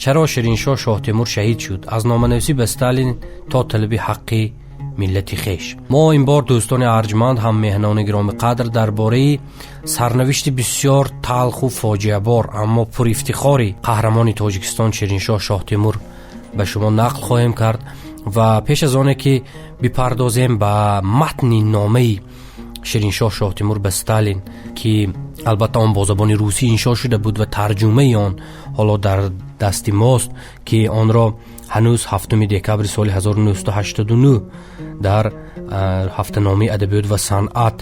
Чаро Шириншоҳ Шоҳтемур шаҳид шуд? Аз номанависӣ ба Сталин то талаби ҳаққи миллати хеш. Мо ин бор, дӯстони арҷманд, ҳам меҳнанони гиромӣ қадр, дар бораи сарнавишти бисёр талху фоҷиабор, аммо пурифтихори қаҳрамони Тоҷикистон Шириншоҳ Шоҳтемур ба шумо нақл хоҳем кард. Ва пеш аз оне ки бипардозем ба матни номаи Шириншоҳ Шоҳтемур ба Сталин, ки албатта он бо забони русӣ иншо шуда буд ва тарҷумаи он ҳоло дар дасти мост, ки онро ҳанӯз 7 декабри соли 1989 дар ҳафтаномаи «Адабиёт ва санъат»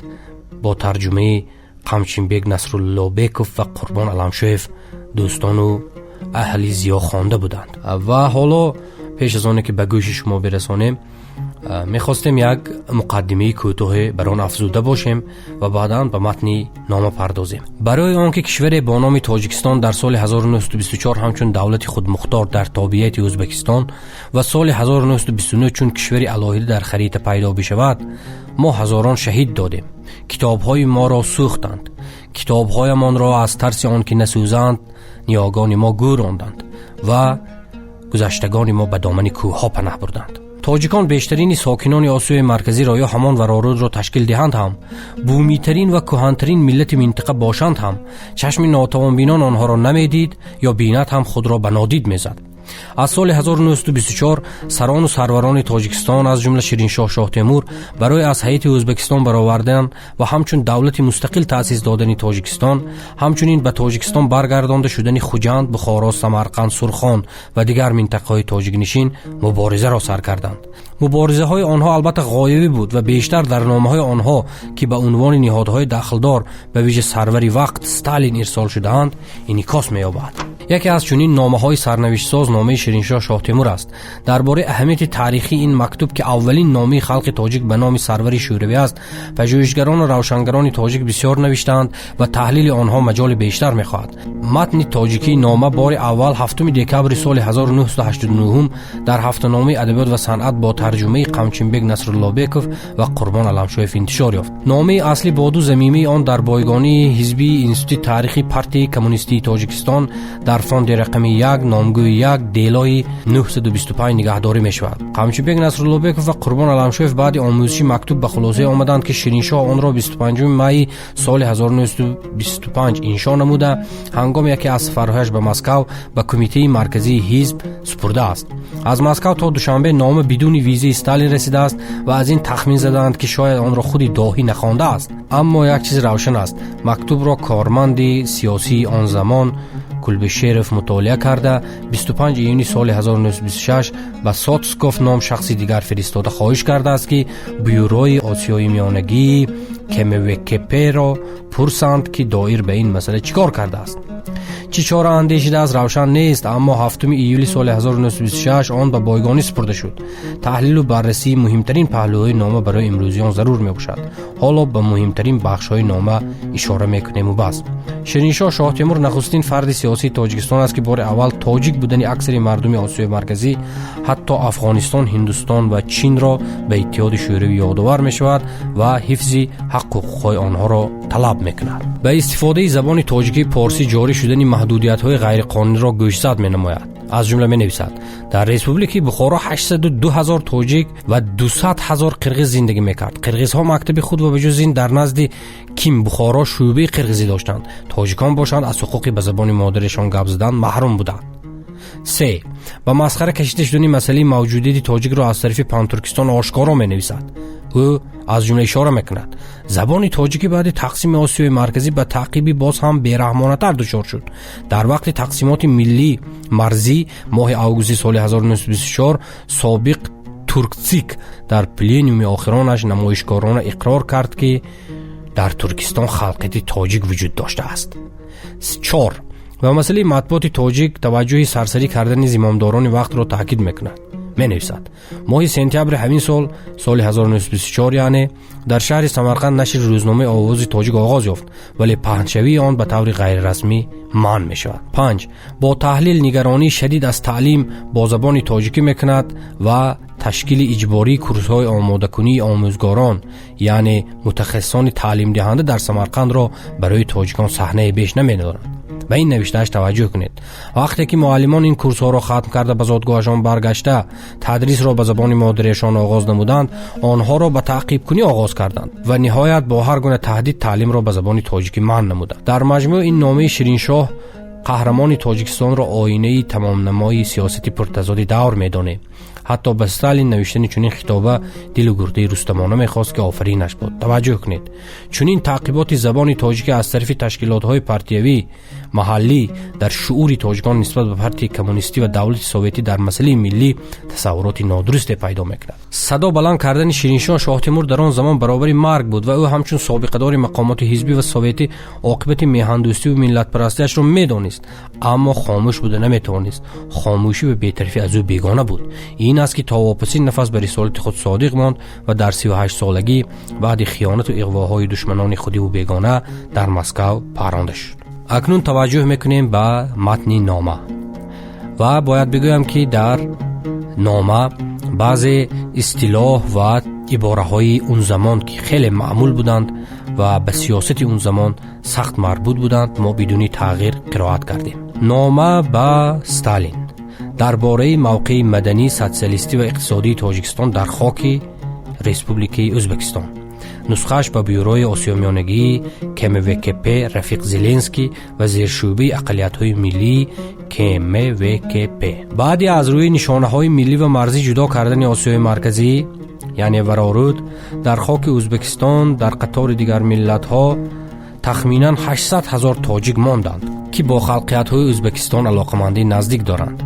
бо тарҷумаи Қамчинбек Насруллобеков ва Қурбон Аламшоев дӯстону аҳли зиё хонда буданд. Ва ҳоло, пеш аз оне ки ба гӯши шумо бирасонем, мехостем як муқаддимаи кӯтоҳе бар он афзуда бошем ва баъдан ба матни нома пардозем. Барои он ки кишваре бо номи Тоҷикистон дар соли 1924 ҳамчун давлати худмухтор дар тобеияти Ӯзбекистон ва соли 1929 чун кишвари алоҳида дар харита пайдо бишавад, мо ҳазорон шаҳид додем, китобҳои моро сӯхтанд, китобҳоямонро аз тарси он ки насӯзанд, ниёгони мо гӯронданд ва гузаштагони мо ба домани кӯҳҳо панаҳ бурданд. Тоҷикон бештарини сокинони Осиёи Марказиро ё ҳамон Варорудро ташкил диҳанд ҳам, бумитарин ва кӯҳантарин миллати минтақа бошанд ҳам, чашми нотавонбинон онҳоро намедид ё бинад ҳам, худро ба нодид мезад. Аз соли 1924 сарону сарварони Тоҷикистон, аз ҷумла Шириншоҳ Шоҳтемур, барои аз ҳайати Ӯзбекистон баровардан ва ҳамчун давлати мустақил таъсис додани Тоҷикистон, ҳамчунин ба Тоҷикистон баргардонда шудани Хуҷанд, Бухоро, Самарқанд, Сурхон ва дигар минтақаҳои тоҷикнишин муборизаро сар карданд. Муборизаҳои онҳо албатта ғоявӣ буд ва бештар дар номаҳои онҳо, ки ба унвони ниҳодҳои дахлдор, ба вижа сарвари вақт Сталин ирсол шудаанд, инъикос меёбад. Яке аз чунин номаҳои сарнавиштсоз номаи Шириншоҳ Шоҳтемур аст. Дар бораи аҳамияти таърихии ин мактуб, ки аввалин номаи халқи тоҷик ба номи сарвари шӯравӣ аст, пажӯҳишгарону равшангарони тоҷик бисёр навиштаанд ва таҳлили онҳо маҷоли бештар мехоҳад. Матни тоҷикии нома бори аввал 7 декабри соли 1989 дар ҳафтаномаи «Адабиёт ва санъат» бо тарҷумаи Қамчинбек Насруллобеков ва Қурбон Аламшоев интишор ёфт. Номаи аслӣ бо ду замимаи он дар бойгонии ҳизбии Институти таърихи Партияи коммунистии Тоҷикистон дар фонди рақами 1, номгӯи 1, делои 925 нигаҳдорӣ мешавад. Қамчибек Насруллобеков ва Қурбон Аламшоев баъди омӯзиши мактуб ба хулосае омаданд, ки Шириншоҳ онро 25 майи соли 1925 иншо намуда, ҳангоми яке аз сафарҳояш ба Москав ба Кумитаи марказии ҳизб супурдааст. Аз Москав то Душанбе нома бидуни визаи Сталин расидааст ва аз ин тахмин задаанд, ки шояд онро худи доҳӣ нахондааст. Аммо як чиз равшан аст: мактубро корманди сиёсии он замон Кулбишеров мутолиа карда, 25 июни соли 1926 ба Соцков ном шахси дигар фиристода, хоҳиш кардааст, ки бюрои Осиёи Миёнагии КМВКП-ро пурсанд, ки доир ба ин масъала чӣ кор кардааст. Чӣ чора андешидааст, равшан нест, аммо 7 июли соли 1926 он ба бойгонӣ супурда шуд. Таҳлилу баррасии муҳимтарин паҳлӯҳои нома барои имрӯзиён зарур мебошад. Ҳоло ба муҳимтарин бахшҳои нома ишора мекунему бас. Шириншоҳ Шоҳтемур нахустин фарди сиёсии Тоҷикистон аст, ки бори аввал тоҷик будани аксари мардуми Осиёи Марказӣ, ҳатто Афғонистон, Ҳиндустон ва Чинро ба Иттиҳоди Шӯравӣ ёдовар мешавад ва ҳифзи ҳаққу ҳуқуқҳои онҳоро талаб мекунад. Ба истифодаи забони тоҷикии порсӣ ҷорӣ шудани маҳдудиятҳои ғайриқонуниро гӯшзад менамояд. Аз ҷумла менависад: дар Республикаи Бухоро 802 ҳазор тоҷик ва 200 ҳазор қирғиз зиндагӣ мекард. Қирғизҳо мактаби худ ва ба ҷуз ин дар назди КИМ Бухоро шӯъбаи қирғизӣ доштанд. Тоҷикон бошанд, аз ҳуқуқи ба забони модаришон гап задан маҳрум буданд. Се, ба масхара кашида шудани масъалаи мавҷудияти тоҷикро аз тарафи Пантуркистон ошкоро менависад. Ӯ аз ҷумла ишора мекунад: забони тоҷикӣ баъди тақсими Осиёи Марказӣ ба таъқиби боз ҳам бераҳмонатар дучор шуд. Дар вақти тақсимоти миллӣ марзӣ моҳи августи соли 1924 собиқ Туркцик дар пленуми охиронаш намоишкорона иқрор кард, ки дар Туркистон халқияти тоҷик вуҷуд доштааст. Чор, ба масъалаи матбуоти тоҷик таваҷҷӯҳи сарсарӣ кардани зимомдорони вақтро таъкид мекунад. Менависад: моҳи сентябри ҳамин сол, соли 1924 яъне, дар шаҳри Самарқанд нашри рӯзномаи «Овози тоҷик» оғоз ёфт, вале паҳншавии он ба таври ғайрирасмӣ манъ мешавад. Панҷ, бо таҳлил нигаронии шадид аз таълим бо забони тоҷикӣ мекунад ва ташкили иҷбории курсҳои омодакунии омӯзгорон, яъне мутахассисони таълимдиҳанда дар Самарқандро барои тоҷикон саҳнае беш намедонад. Ба ин навиштааш таваҷҷӯҳ кунед. Вақте ки муаллимон ин курсҳоро хатм карда, ба зодгоҳашон баргашта, тадрисро ба забони модариашон оғоз намуданд, онҳоро ба таъқибкунӣ оғоз карданд ва ниҳоят бо ҳар гуна таҳдид таълимро ба забони тоҷикӣ манъ намуданд. Дар маҷмӯъ, ин номаи Шириншоҳ, қаҳрамони Тоҷикистонро, оинаи тамомнамои сиёсати пуртазоди давр медонем. Ҳатто ба Сталин навиштани чунин хитоба дилу гурдаи рустамона мехост, ки офаринаш буд. Таваҷҷӯҳ кунед: чунин таъқиботи забони тоҷикӣ аз тарафи ташкилотҳои партиявӣ маҳаллӣ дар шуъури тоҷикон нисбат ба партияи коммунистӣ ва давлати советӣ дар масъалаи миллӣ тасаввуроти нодурусте пайдо мекунад. Садо баланд кардани Шириншоҳ Шоҳтемур дар он замон баробари марг буд ва ӯ ҳамчун собиқадори мақомоти ҳизбӣ ва советӣ оқибати меҳандӯстиву миллатпарастиашро медонист, аммо хомӯш буда наметавонист. Хомӯшӣ ва бетарафӣ аз ӯ бегона буд. Ин аст, ки то вопасин нафас ба рисолати худ содиқ монд ва дар 38-солагӣ баъди хиёнату иғвоҳои душманони худиву бегона дар Москав парронда шуд. Акнун таваҷҷӯҳ мекунем ба матни нома ва бояд бигӯям, ки дар нома баъзе истилоҳ ва ибораҳои он замон, ки хеле маъмул буданд ва ба сиёсати он замон сахт марбут буданд, мо бидуни тағйир қироат кардем. Нома ба Сталин дар бораи мавқеи маданӣ, социалистӣ ва иқтисодии Тоҷикистон дар хоки Республикаи Ӯзбекистон. Нусхааш ба бюрои осиёмиёнагии КМВКП Рафиқ Зеленский ва зершӯъбаи ақаллиятҳои миллии КМВКП. Баъди аз рӯи нишонаҳои миллӣ ва марзӣ ҷудо кардани Осиёи Марказӣ, яъне Вароруд, дар хоки Ӯзбекистон дар қатори дигар миллатҳо тахминан 800 ҳазор тоҷик монданд, ки бо халқиятҳои Ӯзбекистон алоқамандии наздик доранд.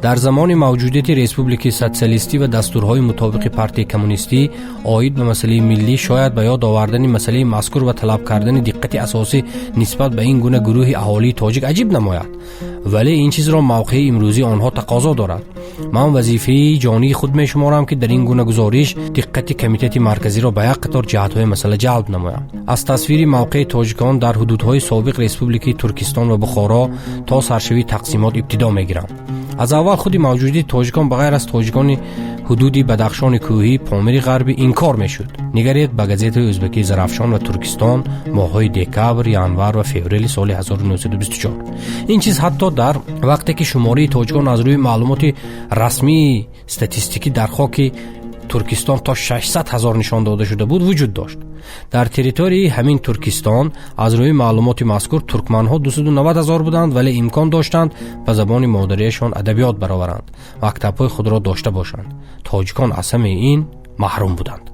Дар замони мавҷудияти республикаи социалистӣ ва дастурҳои мутобиқи партияи коммунистӣ оид ба масъалаи миллӣ, шояд ба ёд овардани масъалаи мазкур ва талаб кардани диққати асосӣ нисбат ба ин гуна гурӯҳи аҳолии тоҷик аҷиб намояд, вале ин чизро мавқеи имрӯзии онҳо тақозо дорад. Ман вазифаи ҷонии худ мешуморам, ки дар ин гуна гузориш диққати Комитети Марказиро ба як қатор ҷиҳатҳои масъала ҷалб намоям. Аз тасвири мавқеи тоҷикон дар ҳудудҳои собиқ Республикаи Туркистон ва Бухоро то саршавии тақсимот ибтидо мегирам. Аз аввал худи мавҷудияти тоҷикон, ба ғайр аз тоҷикони ҳудуди Бадахшони кӯҳӣ, Помири Ғарбӣ, инкор мешуд. Нигаред ба газетаи ӯзбекии «Зарафшон» ва «Туркистон», моҳҳои декабр, январ ва феврали соли 1924. Ин чиз ҳатто дар вақте ки шумораи тоҷикон аз рӯи маълумоти расмии статистикӣ дар хоки Туркистон то 600 ҳазор нишон дода шуда буд, вуҷуд дошт. Дар территорияи ҳамин Туркистон аз рӯи маълумоти мазкур туркманҳо 290 ҳазор буданд, вале имкон доштанд ба забони модариашон адабиёт бароваранд, мактабҳои худро дошта бошанд. Тоҷикон аз ҳамаи ин маҳрум буданд.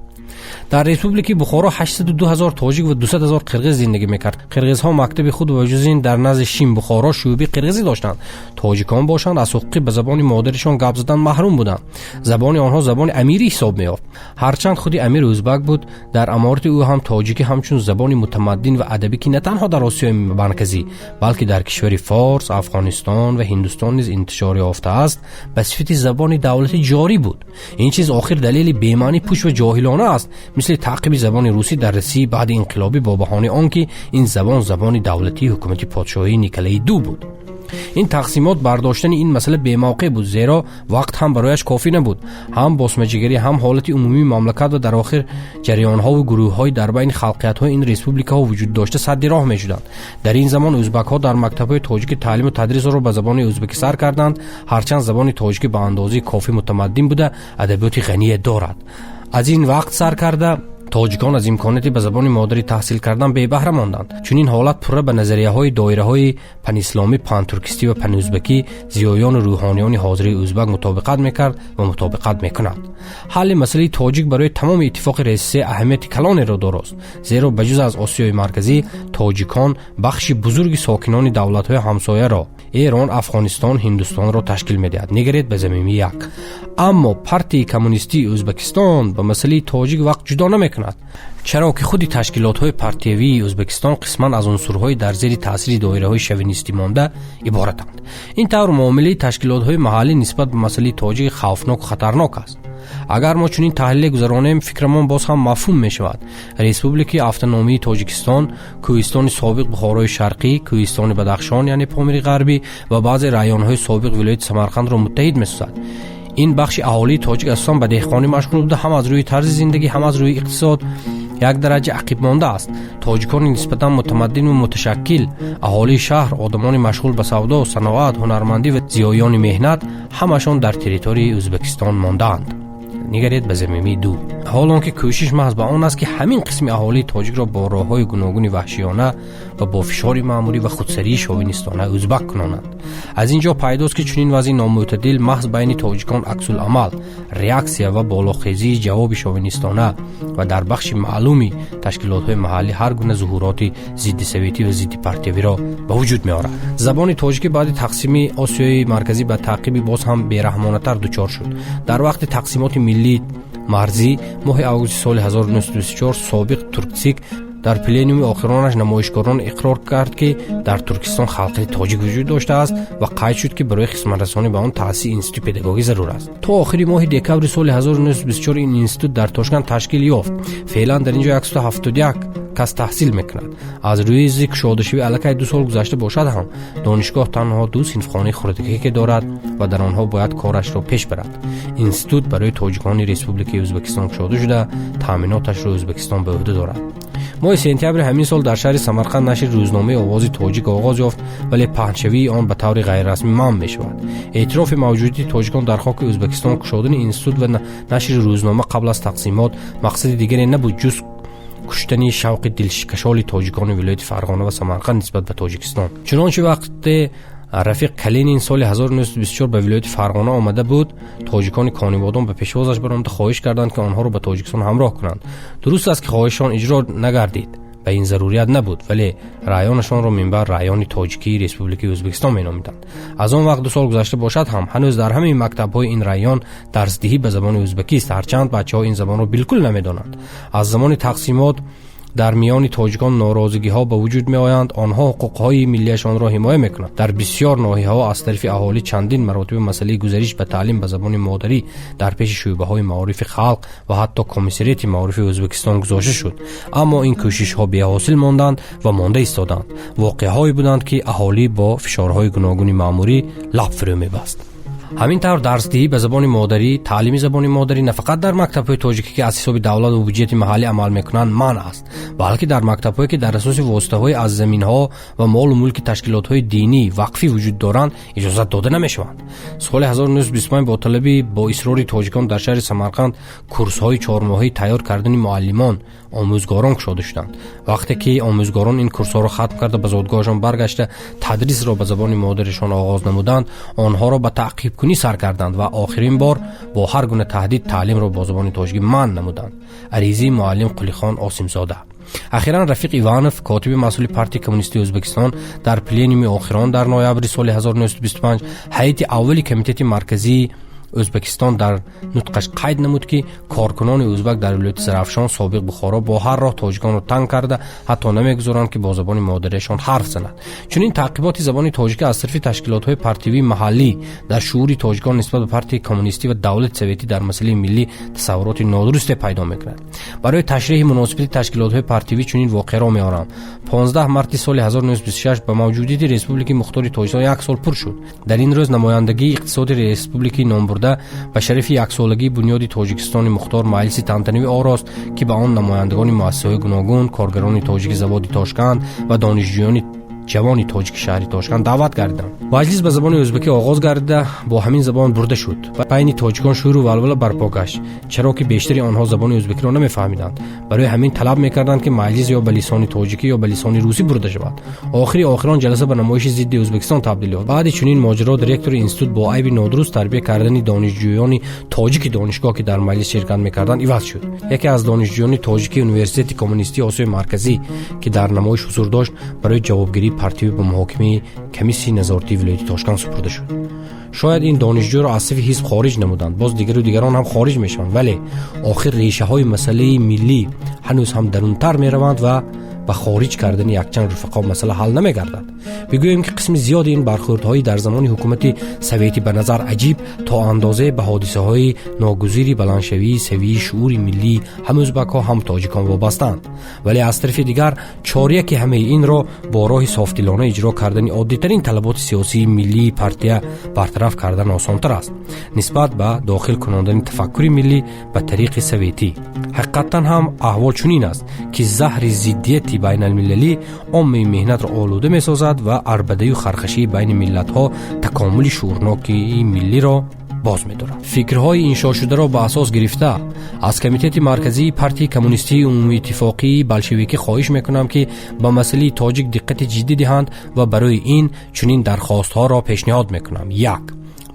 Дар Республикаи Бухоро 802 ҳазор тоҷик ва 200 ҳазор қирғиз зиндагӣ мекард. Қирғизҳо мактаби худ ва ҷуз ин дар назди Шим Бухоро шӯъби қирғизӣ доштанд. Тоҷикон бошанд, аз ҳуқуқи ба забони модаришон гап задан маҳрум буданд. Забони онҳо забони амирӣ ҳисоб меёфт. Ҳарчанд худи амир ӯзбак буд, дар аморати ӯ ҳам тоҷикӣ ҳамчун забони мутамаддин ва адабӣ, ки на танҳо дар Осиёи Марказӣ, балки дар кишвари Форс, Афғонистон ва Ҳиндустон низ интишор ёфтааст, ба сифати забони давлатӣ ҷорӣ буд. Ин чиз охир далели бемаънӣ, пуч ва ҷоҳилона аст, мисли таъқиби забони русӣ дар Россия баъди инқилобӣ бо баҳонаи он ки ин забон забони давлатии ҳукумати подшоҳии Николаи Ду буд. Ин тақсимот бардоштани ин масъала бемавқеъ буд, зеро вақт ҳам барояш кофӣ набуд. Ҳам босмаҷигарӣ, ҳам ҳолати умумии мамлакат ва дар охир ҷараёнҳову гурӯҳҳои дар байни халқиятҳои ин республикаҳо вуҷуд дошта садди роҳ мешуданд. Дар ин замон ӯзбакҳо дар мактабҳои тоҷикӣ таълиму тадрисро ба забони ӯзбекӣ сар карданд, ҳарчанд забони тоҷикӣ ба андозаи кофӣ мутамаддин буда, адабиёти ғание дорад. Аз ин вақт сар карда тоҷикон аз имконияти ба забони модарӣ таҳсил кардан бебаҳра монданд. Чунин ҳолат пурра ба назарияҳои доираҳои панисломӣ, пантуркистӣ ва панӯзбекӣ, зиёёну рӯҳониёни ҳозирии ӯзбак мутобиқат мекард ва мутобиқат мекунад. Ҳалли масъалаи тоҷик барои тамоми иттифоқи Рессе аҳамияти калонеро дорост, зеро ба ҷуз аз Осиёи Марказӣ тоҷикон бахши бузурги сокинони давлатҳои ҳамсояро, Эрон, Афғонистон, Ҳиндустонро ташкил медиҳад. Нигаред ба замимаи як. Аммо партияи коммунистии Ӯзбекистон ба масъалаи тоҷик вақт ҷудо намекунад, чаро ки худи ташкилотҳои партиявии Ӯзбекистон қисман аз унсурҳои дар зери таъсири доираҳои шовинистӣ монда иборатанд. Ин тавр муомилаи ташкилотҳои маҳаллӣ нисбат ба масъалаи тоҷик хавфноку хатарнок аст. Агар мо чунин таҳлиле гузаронем, фикрамон боз ҳам мафҳум мешавад. Республикаи автономии Тоҷикистон кӯҳистони собиқ Бухорои Шарқӣ, кӯҳистони Бадахшон, яъне Помири Ғарбӣ, ва баъзе районҳои собиқ вилояти Самарқандро муттаҳид месозад. Ин бахши аҳолии тоҷик асосан ба деҳқонӣ машғул буда, ҳам аз рӯи тарзи зиндагӣ, ҳам аз рӯи иқтисод. Як дараҷа ақиб монда аст. Тоҷикони нисбатан мутамаддину муташаккил, аҳолии шаҳр, одамони машғул ба савдо, саноат, ҳунармандӣ ва зиёиёни меҳнат ҳамашон дар территорияи Ӯзбекистон мондаанд. Нигаред ба замимаи ду. Ҳол он ки кӯшиш маҳз ба он аст, ки ҳамин қисми аҳолии тоҷикро бо роҳҳои гуногуни ваҳшиёна ва бо фишори маъмурӣ ва худсарии шовинистона ӯзбак кунонанд. Аз ин ҷо пайдост, ки чунин вазъи номӯътадил маҳз байни тоҷикон аксуламал, реаксия ва болохезии ҷавоби шовинистона ва дар бахши маълуми ташкилотҳои маҳаллӣ ҳар гуна зуҳуроти зидди советӣ ва зидди партиявиро ба вуҷуд меорад. Забони тоҷикӣ баъди тақсими Осиёи Марказӣ ба таъқиби боз ҳам бераҳмонатар дучор шуд. Дар вақти тақсимоти миллӣ марзӣ моҳи августи соли 1924 собиқ Туркцик дар пленуми охиронаш намоишкорон иқрор кард, ки дар Туркистон халқи тоҷик вуҷуд доштааст, ва қайд шуд, ки барои хизматрасонӣ ба он таъсиси институти педагогӣ зарур аст. То охири моҳи декабри соли 1924 ин институт дар Тошканд ташкил ёфт. Феълан дар ин ҷо 171 кас таҳсил мекунад. Аз рӯзи кушодашавӣ аллакай 2 сол гузашта бошад ҳам, донишгоҳ танҳо ду синфхонаи хурдакаке дорад ва дар онҳо бояд корашро пеш барад. Институт барои тоҷикони Республикаи Ӯзбекистон кушода шуда, таъминоташро Ӯзбекистон ба ӯҳда дорад. Моҳи сентябри ҳамин сол дар шаҳри Самарқанд нашри рӯзномаи «Овози тоҷик» оғоз ёфт, вале паҳншавии он ба таври ғайрирасмӣ манъ мешавад. Эътирофи мавҷудияти тоҷикон дар хоки Ӯзбекистон, кушодани институт ва нашри рӯзнома қабл аз тақсимот мақсади дигаре набуд, ҷуз куштани шавқи дилкашоли тоҷикони вилояти Фарғона ва Самарқанд нисбат ба Тоҷикистон. Чунончи вақте рафиқ Калинин соли 1924 ба вилояти Фарғона омада буд, тоҷикони Конибодом ба пешвозаш баромада хоҳиш карданд, ки онҳоро ба Тоҷикистон ҳамроҳ кунанд. Дуруст аст, ки хоҳишшон иҷро нагардид, ба ин зарурият набуд, вале раъёнашонро минбаъд раъёни тоҷикии Республикаи Ӯзбекистон меномиданд. Аз он вақт 2 сол гузашта бошад ҳам, ҳанӯз дар ҳамаи мактабҳои ин район дарсдиҳӣ ба забони ӯзбекист, ҳарчанд бачаҳо ин забонро билкул намедонанд. Аз замони тақсимот дар миёни тоҷикон норозигиҳо ба вуҷуд меоянд. Онҳо ҳуқуқҳои миллияшонро ҳимоя мекунанд. Дар бисёр ноҳияҳо аз тарафи аҳолӣ чандин маротиба масъалаи гузариш ба таълим ба забони модарӣ дар пеши шӯъбаҳои маорифи халқ ва ҳатто Комиссариати маорифи Ӯзбекистон гузошта шуд, аммо ин кӯшишҳо беҳосил монданд ва монда истоданд. Воқеаҳое буданд, ки аҳолӣ бо фишорҳои гуногуни маъмурӣ лаб фурӯ мебаст. Ҳамин тавр, дарсдиҳӣ ба забони модарӣ, таълими забони модарӣ на фақат дар мактабҳои тоҷикӣ, ки аз ҳисоби давлат ва буҷети маҳаллӣ амал мекунанд, манъ аст, балки дар мактабҳое, ки дар асоси воситаҳои аз заминҳо ва молу мулки ташкилотҳои динӣ вақфӣ вуҷуд доранд, иҷозат дода намешаванд. Соли 1925 бо талаби бо исрори тоҷикон дар шаҳри Самарқанд курсҳои чормоҳаи тайёр кардани муаллимон, омӯзгорон кушода шуданд. Вақте ки омӯзгорон ин курсҳоро хатм карда, ба зодгоҳашон баргашта, тадрисро ба забони модаришон оғоз намуданд, онҳоро ба таъқибкунӣ сар карданд ва охирин бор бо ҳар гуна таҳдид таълимро бо забони тоҷикӣ манъ намуданд. Аризаи муаллим Қулихон Осимзода. Ахиран Рафиқ Иванов, котиби масъули Партияи коммунистии Ӯзбекистон, дар пленуми охирон дар ноябри соли 1925 ҳайати аввали Комитети марказии Ӯзбекистон дар нутқаш қайд намуд, ки коркунони ӯзбак дар вилояти Зарафшон, собиқ Бухоро, бо ҳар роҳ тоҷиконро танг карда, ҳатто намегузоранд, ки бо забони модариашон ҳарф занад. Чунин таъқиботи забони тоҷикӣ аз тарафи ташкилотҳои партиявии маҳаллӣ дар шуури тоҷикон нисбат ба партияи коммунистӣ ва давлати советӣ дар масъалаи миллӣ тасаввуроти нодурусте пайдо мекунад. Барои ташриҳи муносибати ташкилотҳои партиявӣ чунин воқеаро меорам. 15 марти соли 1926 ба мавҷудияти Республикаи Мухтори Тоҷикистон як сол пур шуд. Дар ин рӯз намояндагии иқтисоди республикаи номбурда ба шарафи яксолагии бунёди Тоҷикистони мухтор маҷлиси тантанавӣ орост, ки ба он намояндагони муассисаҳои гуногун, коргарони тоҷики заводи Тошканд ва донишҷӯёни ҷавони тоҷики шаҳри Тошканд даъват гардиданд. Маҷлис ба забони ӯзбекӣ оғоз гардида, бо ҳамин забон бурда шуд. Байни тоҷикон шӯру валвала барпо гашт, чаро ки бештари онҳо забони ӯзбекиро намефаҳмиданд. Барои ҳамин талаб мекарданд, ки маҷлис ё ба лисони тоҷикӣ, ё ба лисони русӣ бурда шавад. Охири охирон ҷаласа ба намоиши зидди Ӯзбекистон табдил ёфт. Баъди чунин моҷаро директори институт бо айби нодуруст тарбия кардани донишҷӯёни тоҷики донишгоҳ, ки дар маҷлис ширкат мекарданд, иваз шуд. Яке аз донишҷӯёни тоҷики Университети коммунистии Осиёи Марказӣ, ки дар намоиш ҳузур дошт, барои ҷавобгирии партиявӣ ба муҳокимаи комиссияи назоратии вилояти Тошканд супурда шуд. Шояд ин донишҷӯро аз сафи ҳизб хориҷ намуданд, боз дигару дигарон ҳам хориҷ мешаванд, вале охир решаҳои масъалаи миллӣ ҳанӯз ҳам дарунтар мераванд ва ба хориҷ кардани якчанд рафиқо масъала ҳал намегардад. Бигӯем, ки қисми зиёди ин бархӯрдҳои дар замони ҳукумати советӣ ба назар аҷиб то андозе ба ҳодисаҳои ногузири баландшавии савияи шуури миллӣ ҳам ӯзбакҳо, ҳам тоҷикон вобастаанд. Вале аз тарафи дигар, чоряки ҳамаи инро бо роҳи софдилона иҷро кардани оддитарин талаботи сиёсии миллии партия бартараф кардан осонтар аст, нисбат ба дохил кунондани тафаккури миллӣ ба тариқи советӣ. Ҳақиқатан ҳам аҳвол чунин аст, ки заҳри зиддияти байналмилалӣ оммаи меҳнатро олуда месозад ва арбадаю хархашии байни миллатҳо такомули шуурнокии миллиро боз медорад. Фикрҳои иншошударо ба асос гирифта, аз Комитети Марказии Партияи Коммунистии Умумииттифоқии болшевикӣ хоҳиш мекунам, ки ба масъалаи тоҷик диққати ҷиддӣ диҳанд ва барои ин чунин дархостҳоро пешниҳод мекунам. Як: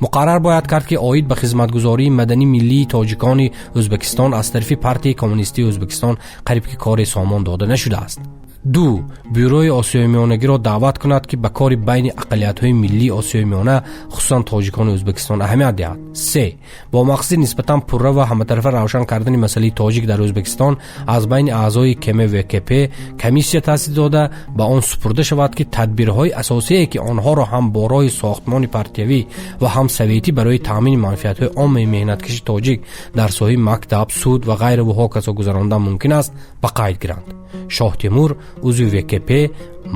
муқаррар бояд кард, ки оид ба хизматгузории мадании миллии тоҷикони Ӯзбекистон аз тарафи Партияи Коммунистии Ӯзбекистон қариб ки коре сомон дода нашудааст. Ду: Бюрои Осиёи Миёнагиро даъват кунад, ки ба кори байни ақаллиятҳои миллии Осиёи Миёна, хусусан тоҷикони Ӯзбекистон, аҳамият диҳад. Се: бо мақсади нисбатан пурра ва ҳаматарафа равшан кардани масъалаи тоҷик дар Ӯзбекистон аз байни аъзои КМВКП комиссия таъсис дода, ба он супурда шавад, ки тадбирҳои асосие, ки онҳоро ҳам бо роҳи сохтмони партиявӣ ва ҳам советӣ барои таъмини манфиатҳои оммаи меҳнаткаши тоҷик дар соҳаи мактаб, суд ва ғайраву ҳоказо гузарондан мумкин аст, ба қайд гиранд. Шоҳ Темур, узви ВКП,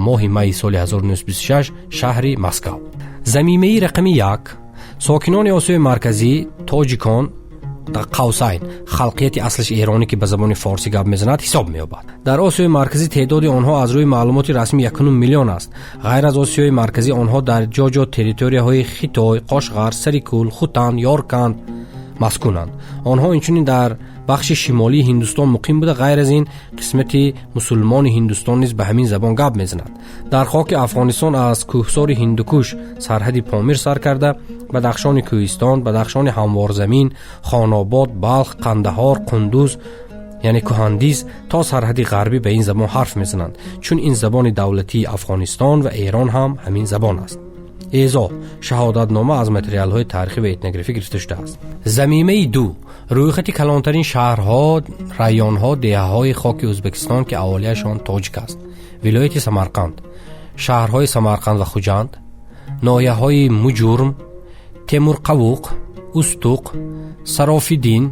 моҳи майи соли 1926, шаҳри Москав. Замимаи рақами як. Сокинони Осиёи Марказӣ тоҷикон қавсайн халқияти аслиш эронӣ, ки ба забони форсӣ гап мезанад, ҳисоб меёбад. Дар Осиёи Марказӣ теъдоди онҳо аз рӯи маълумоти расмӣ 1,5 миллион аст. Ғайр аз Осиёи Марказӣ, онҳо дар ҷо-ҷо территорияҳои Хитой, Қошғар, Сарикул, Хутан, Ёрканд маскунанд. Онҳо инчунин дар бахши шимолии Ҳиндустон муқим буда, ғайр аз ин, қисмати мусулмони Ҳиндустон низ ба ҳамин забон гап мезанад. Дар хоки Афғонистон аз кӯҳсори Ҳиндукуш, сарҳади Помир сар карда, Бадахшони кӯҳистон, Бадахшони ҳамворзамин, Хонобод, Балх, Қандаҳор, Қундуз, яъне Кӯҳандиз, то сарҳади ғарбӣ ба ин забон ҳарф мезананд, чун ин забони давлатии Афғонистон ва Эрон ҳам ҳамин забон аст. Эъзо: шаҳодатнома аз материалҳои таърихӣ ва этнографӣ гирифта шудааст. Замимаи ду. Рӯйхати калонтарин шаҳрҳо, районҳо, деҳаҳои хоки Ӯзбекистон, ки аҳолиашон тоҷик аст. Вилояти Самарқанд: шаҳрҳои Самарқанд ва Хуҷанд, ноҳияҳои Муҷурм, Темурқавуқ, Устуқ, Сарофиддин,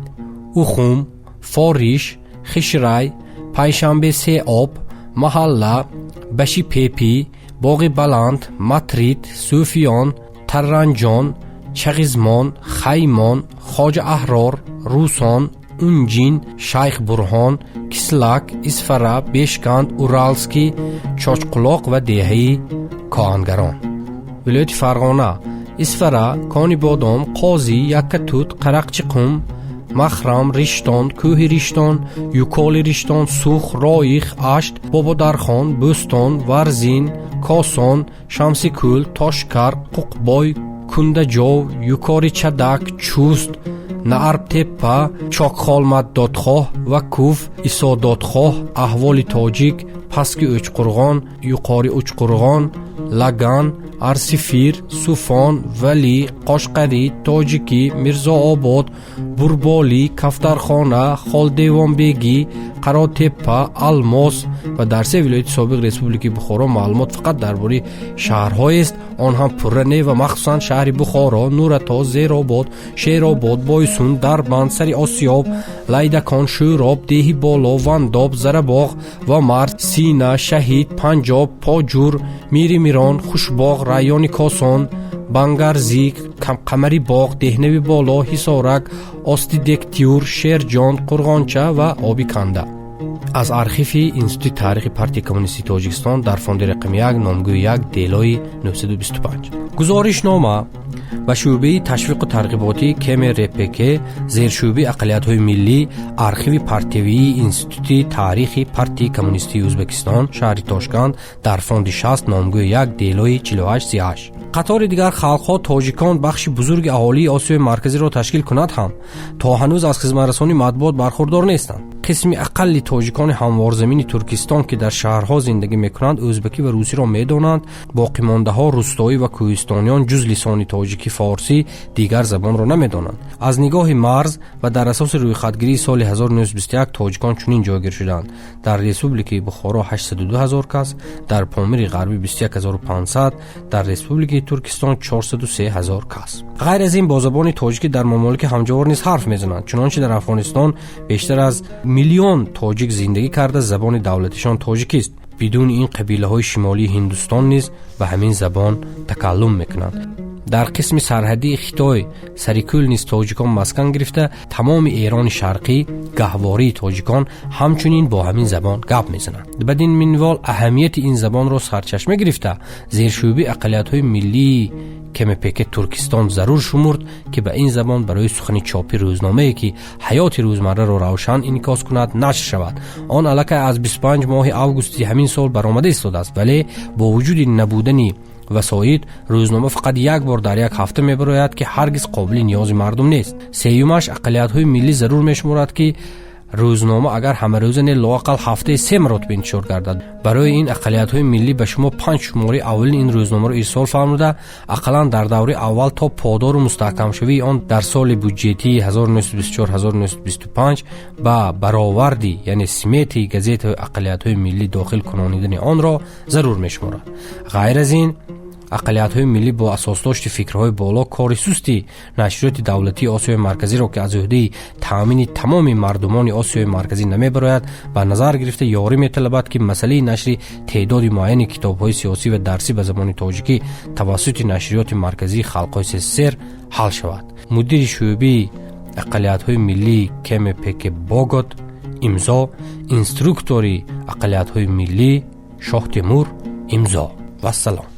Ухум, Фориш, Хишрай, Пайшанбе Сеоб, Маҳалла, Баши Пепӣ, Боғи Баланд, Матрид, Сӯфиён, Тарранҷон, Чағизмон, Хаймон, Хоҷа Аҳрор, Русон, Унҷин, Шайх Бурҳон, Кислак, Исфара, Бешканд, Уралский, Чочқулоқ ва деҳаи Коҳангарон. Вилояти Фарғона: Исфара, Кони Бодом, Қозӣ, Яккатут, Қарақчиқум, Махрам, Риштон, Кӯҳи Риштон, Юколи Риштон, Сух, Роих, Ашт, Бободархон, Бӯстон, Варзин, Косон, Шамсикӯл, Тошкар, Қуқбой, Кундаҷов, Юкори Чадак, Чуст, Наъртеппа, Чокхолмаддодхоҳ ва Куф, Исододхоҳ, Аҳволи Тоҷик, Пастки Ӯчқурғон, Юқори Учқурғон, Лаган, Арсифир, Суфон, Валӣ, Қошқарӣ, Тоҷикӣ, Мирзообод, Бурболӣ, Кафтархона, Холдевонбегӣ, Қаротеппа, Алмос ва дар се вилояти собиқ Республикаи Бухоро маълумот фақат дар бораи шаҳрҳоест, он ҳам пурра не, ва махсусан шаҳри Бухоро, Нурато, Зеробод, Шеробод, Бойсун, Дарбанд, Сари Осиёб, Лайдакон, Шӯроб, Деҳи Боло, Вандоб, Зарабоғ ва Марз, Сина, Шаҳид, Панҷоб, Поҷур, Мири Мирон, Хушбоғ, райони Косон, Бангарзӣ, Қамари Боғ, Деҳнави Боло, Ҳисорак, Остидектюр, Шерҷон, Қурғонча ва Оби Канда. Аз архиви Институти таърихи Партияи Коммунистии Тоҷикистон дар фонди рақами 1, номгӯи 1, делои 925. Гузоришнома ба шӯъбаи ташвиқу тарғиботии КМРПК, зершӯъбаи ақаллиятҳои миллӣ, архиви партиявии Институти таърихи Партияи Коммунистии Ӯзбекистон, шаҳри Тошканд, дар фонди 60, номгӯи 1, делои 4838. Қатори дигар халқҳо тоҷикон бахши бузурги аҳолии Осиёи Марказиро ташкил кунад ҳам, то ҳанӯз аз хизматрасонии матбуот бархурдор нестанд. Қисми ақалли тоҷикони ҳамворзамини Туркистон, ки дар шаҳрҳо зиндагӣ мекунанд, ӯзбакӣ ва русиро медонанд. Боқимондаҳо, рустоӣ ва кӯҳистониён, ҷуз лисони тоҷикӣ, форсӣ, дигар забонро намедонанд. Аз нигоҳи марз ва дар асоси рӯйхатгирии соли 1921 тоҷикон чунин ҷойгир шуданд: дар Республикаи Бухоро 802 ҳазор кас, дар Помири Ғарбӣ 21 500, дар Республикаи Туркистон 403 ҳазор кас. Ғайр аз ин, бо забони тоҷикӣ дар мамолики ҳамҷавор низ ҳарф мезананд. Чунончи дар Афғонистон бештар аз миллион тоҷик зиндагӣ карда, забони давлатишон тоҷикист. Бидуни ин, қабилаҳои шимолии Ҳиндустон низ ба ҳамин забон такаллум мекунанд. Дар қисми сарҳадии Хитой, Сарикӯл низ тоҷикон маскан гирифта, тамоми Эрони Шарқӣ гаҳвории тоҷикон ҳамчунин бо ҳамин забон гап мезананд. Бадин минвол, аҳамияти ин забонро сарчашма гирифта, зершӯъбаи ақаллиятҳои миллии КМПК Туркистон зарур шумурд, ки ба ин забон барои сухани чопӣ рӯзномае, ки ҳаёти рӯзмарраро равшан инъикос кунад, нашр шавад. Он аллакай аз 25 моҳи августи ҳамин сол баромада истодааст, вале бо вуҷуди набудани васоит рӯзнома фақат як бор дар як ҳафта мебарояд, ки ҳаргиз қобили ниёзи мардум нест. Сеюмаш, ақаллиятҳои миллӣ зарур мешуморад, ки рӯзнома агар ҳамарӯза не, лоақал ҳафтаи се маротиба интишор гардад. Барои ин ақаллиятҳои миллӣ ба шумо панҷ шумораи аввалини ин рӯзномаро ирсол фармуда, ақаллан дар давраи аввал то подору мустаҳкамшавии он дар соли буҷетии 1924-1925 ба бароварди, яъне смети газетаи ақаллиятҳои миллӣ дохил кунонидани онро зарур мешуморад. Ғайр аз ин, ақаллиятҳои миллӣ бо асосдошти фикрҳои боло кори сусти нашриёти давлатии Осиёи Марказиро, ки аз ӯҳдаи таъмини тамоми мардумони Осиёи Марказӣ намебарояд, ба назар гирифта, ёрӣ металабад, ки масъалаи нашри теъдоди муайяни китобҳои сиёсӣ ва дарсӣ ба забони тоҷикӣ тавассути нашриёти марказии халқҳои СССР ҳал шавад. Мудири шӯъбаи ақаллиятҳои миллии КМПК Богот. Имзо: инструктори ақаллиятҳои миллӣ Шоҳтемур. Имзо, вассалом.